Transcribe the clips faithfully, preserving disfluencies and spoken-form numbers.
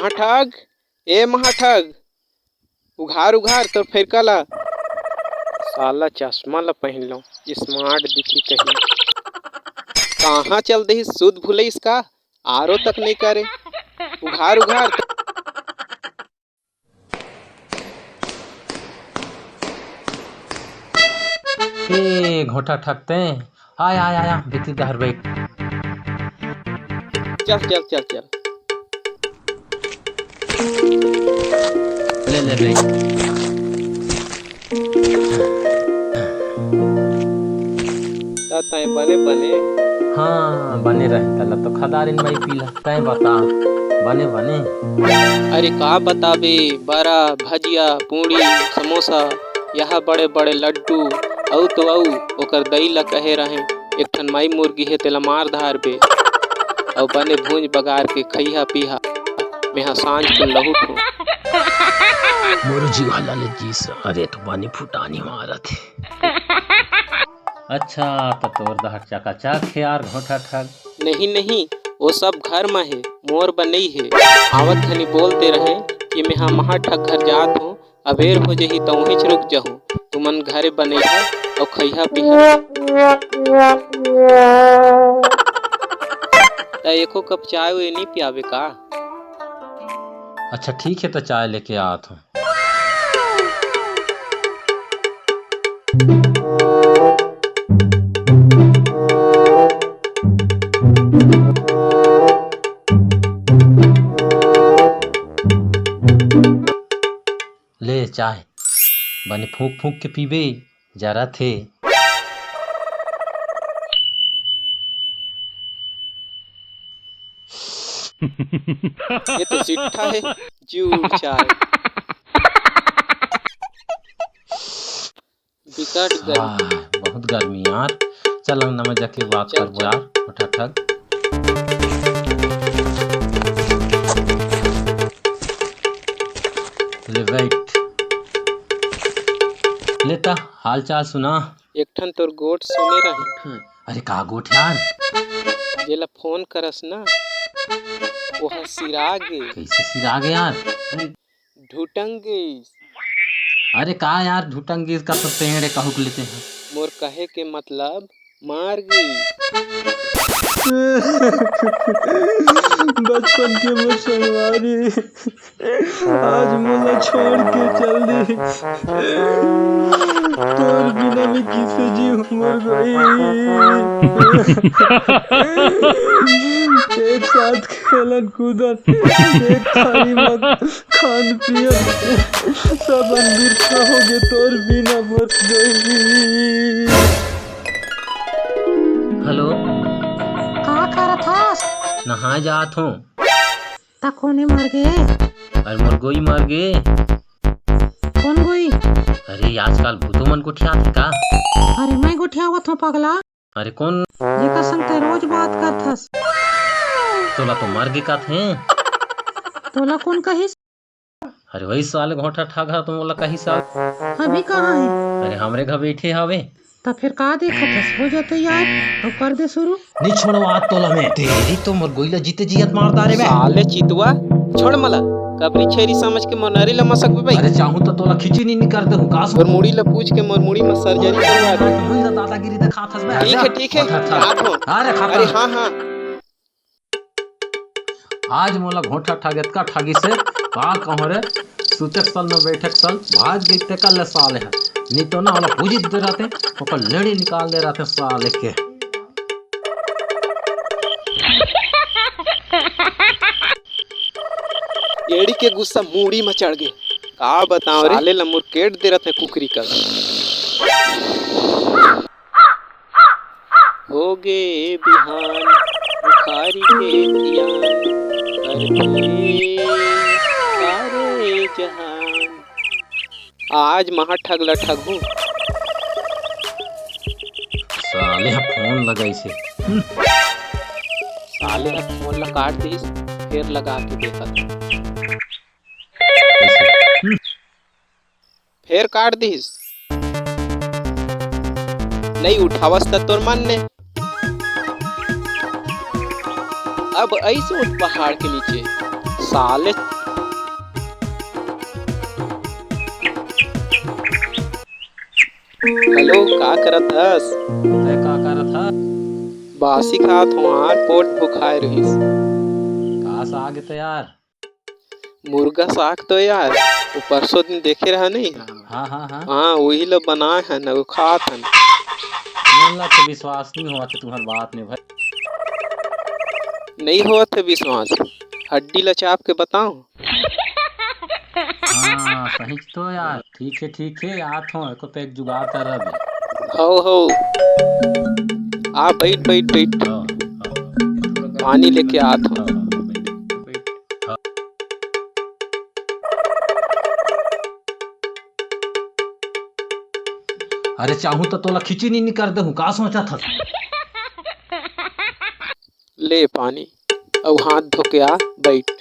महाठग, ए महाठग, उघार उघार तोर फेरका ला। साला चश्मा ला पहिन लो, स्मार्ट दिखी कहीं। कहाँ चल देही, सुध भुलइस का? आरो तक नहीं करे। उघार उघार। ए घोटा ठग ते, आय आय आय, भीतरी डहर बैठ। चल चल चल चल। ले ले बैठ। त तैं बने बने। हाँ, बने रहे तला तो खदारिन माई पीला। तैं बता, बने बने। अरे का बताबे, बरा, भजिया, पूड़ी, समोसा, यहा बड़े बड़े लड्डू, अउ तो अउ ओकर दई ला कहे रहें, एक ठन माई मुर्गी हे, तेला मार धारबे, अउ बने भूंज बगार के खइहा पीहा, मेहा सांझ कुन लहुट हो। मोर जीवा ला ले जीस, अरे तो बने फुटानी मारत हे। अच्छा, त तोर डहर चकाचक हे यार घोटा ठग। नहीं नहीं, वो सब घर म हे, मोर बर नइ हे। आवत घनी बोल दे रहें कि मेहा महाठग घर जात हों, अबेर हो जही त उहेंच रुक जहूं। तुमन घरे बनइहा अउ खइहा पीहा। त एको कप चाय उय नइ पियाबे का? अच्छा ठीक हे, त चाय लेके आत हों। ले चाय, बने फूंक फूंक के पीबे, जरत हे। ये तो चिट्ठा हे, जूड़ चाय। बिकट गर्मी। आह, बहुत गर्मी यार। चल अंगना में जाके बात चल, करबो चल। यार, फटाफट। ले बैठ। ले ता, हाल चाल सुना। एक ठन तोर गोठ सुने रहें। अरे का गोठ यार? जेला फोन करस ना, ओहा सिरा गे। कइसे सिरा गे यार? अरे ढुटंग गइस। अरे का यार, ढुटंग गइस का तो पेड़ है, कहूक लेते हैं। मोर कहे के मतलब, मर गइस। बचपन के मोर संगवारी आज मोला छोड़ के चल दे। तोर बिना मैं किसे जीव मोर गई। एक साथ खेलन कूदन, एक थाली म खान पियन, सब बिरथा होगे तोर बिना मोर गई। हेलो। का करत हस? नहाए जात हों। त कोने मर गे? अरे मोर गोई मर गे। कोन गोई? अरे आजकल भूतो मन गोठियात हे का? अरे मैं गोठियावत हों पगला। अरे कोन? जेकर संग तैं रोज बात करथस। तोला तो मर गे कथे। तोला कोन कहिस? अरे वही साले घोटा ठग हा तो मोला कहिस हा। अभी कहाँ हे? अरे हमरे घर बैठे हवे। त फिर का देखत हस? हो जाते यार, अउ कर दे शुरू। नहीं छोड़वा तोला मैं। तेरी तो मोर गोइला जीते जियत मार डारे बे। साले चितवा, छोड़ मला। कबरी छेरी समझ के मोर नरी ला मसक बे भाई। अरे चाहूं तो तोला खिचड़ी नहीं कर दे हूं का? मोर मुड़ी ला पूछ के मोर मुड़ी में सर्जरी करवा दे। मुड़ी ला दादागिरी दिखात हस बे। ठीक है, ठीक है, अच्छा, अच्छा। जात हो। अरे खाता। अरे हाँ, हाँ। आज मोला घोटा ठग एतका ठगिस हे, का कहूं रे, सुतक सल न बैठक सल, भाग गई ते कल साले हे, नहीं तो ना वाला पूजी दे रहते, ओकर लेड़ी निकाल दे रहते साले के। एड़ी के गुस्सा मूड़ी म चढ़ गे। का बताओ रे? साले ल मुरकेट दे रथे कुकरी कस। होगे बिहान, बुखारी के तियान, करथे सारे जहान। आज महा ठग ल ठगहूं। साले ह फोन लगाइस हे। हम्म। साले ह फोन ल काट दिस, फेर लगा के देखत हे। हम्म। फेर काट दिस। नहीं उठावस त तोर मन ने। अब अइसे उठ पहाड़ के नीचे। साले हेलो, का करत हस? तै का करत हस? बासी खात हूँ यार, पोट भुखाए रहिस। का साग हे त यार? मुर्गा साग तो यार, वो परसों दिन देखे रहा नहीं? हाँ, हाँ, हाँ। हाँ, वही ला बनाए हन, वो खात हन। मोला तो विश्वास नहीं होवत हे तुम्हर बात में भाई। नहीं होवत हे विश्वास, हड्डी ला चाप के बताओ। हाँ, सही तो यार। ठीक हे, ठीक हे, आत हूँ, एको पैक जुगाड़ कर रहा। हो, हो। आ, बैठ, बैठ, बैठ। हाँ, हाँ। पानी लेके आत हूँ। हाँ, हाँ, बैठ, बैठ। हाँ। अरे, चाहूँ तो तोला खिचड़ी नहीं कर दूँ, का सोचत हस? ले पानी, अउ हाथ धो के आ, बैठ।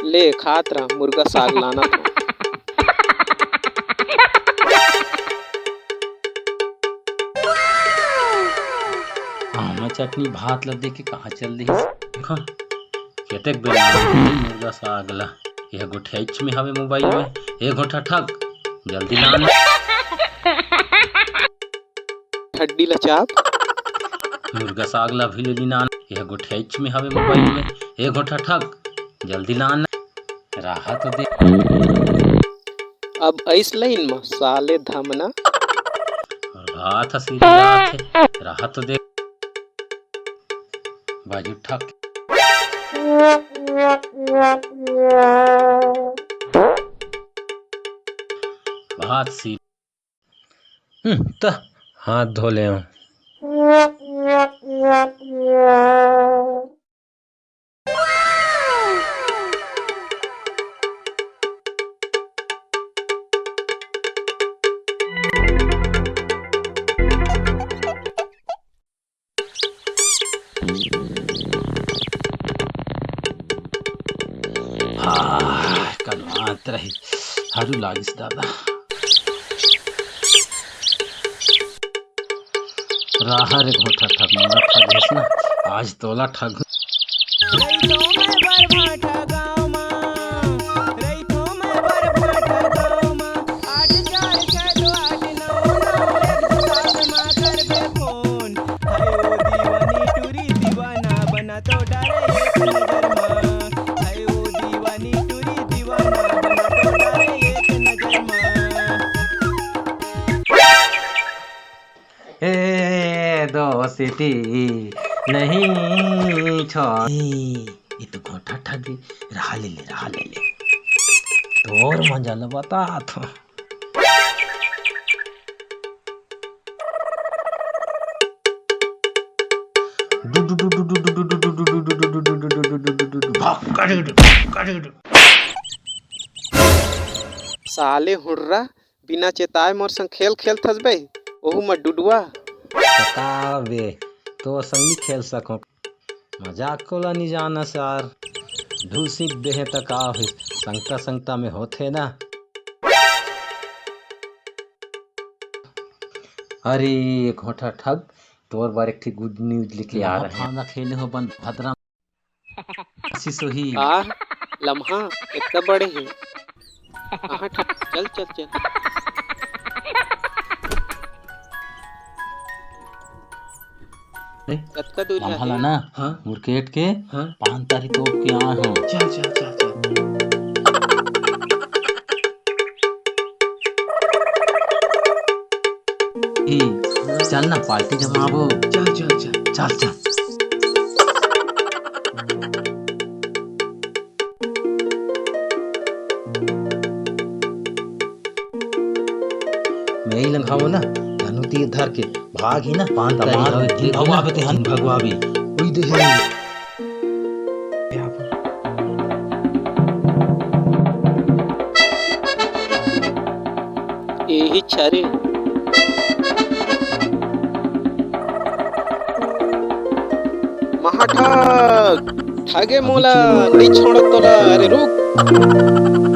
ले, खात रह, मुर्गा साग लानत हूँ। आमा चटनी भात ल देख के कहाँ चल दिस? देखो, कतेक बेर लाने मुर्गा साग ला। यह गोठियाइच में हवे मोबाइल में। ए घोटा ठग, जल्दी लान। हड्डी ला चाप। मुर्गा साग ला भी ले ली नान। यह गोठियाइच में हवे मोबाइल में। ए घोटा ठग, जल्दी लान। राहत दे। अब अइस लाइन म साले धमना। अउ भात ह सिरियाथे, राहत दे। बाजू ठक। भात सी। हम्म, त हाथ धो ले। आह, कनवात रही, हरू लागिस दादा। राहा रे घोटा ठग, मोला ठग हेस ना, आज तोला ठग। रहिथों मैं बरभाठा गाँव मा, रहिथों मैं बरभाठा गाँव मा, आठ चार छह दो आठ नौ नौ एक दो सात मा करबे फोन। हाय ओ दीवानी टूरी दीवाना बना तो डारे एक नजर मा। हाय ओ दीवानी टूरी दीवाना बना तो डारे एक नजर मा। ए दोस्ती नहीं छोड़। ए, ये तो घोटा ठग गे। रहा ले ले, रहा ले ले। तोर मजा ल बता था। साले हुर्रा, बिना चेताए मोर संग खेल खेलथस बे, ओहू म डुडुआ। त का बे, तोर संग नी खेल सकों। मजाक को ला नी जाना सार, ढूसिक देहे त का होइस, संगता संगता में होथे ना। अरे घोटा ठग, तोर बर एक ठी गुड न्यूज लेके आ रहे हैं। फांदा खेले हो बन भद्रा। आशीष होही। आ, लम्हा इतना बड़े हे। कहाँ ठा-, चल, चल, चल। ए, कतका दूर लम्हा जाथे? ला ना, हाँ। मुरकेट के हाँ। पान तारी तोप के आए हो। चल, चल, चल, चल। ए, चल ना, पार्टी जमाबो। चल, चल, चल। चल, चल। मैं ही लंघावो ना, धनु तीर धर के भाग ही ना, पान तमार तमार दे, दे, भगवा दे, बे, तेहन भगवा भी। उई दे हे। एही चारे। महाठग, ठगे मोला, नहीं छोड़त तोला, अरे रुक।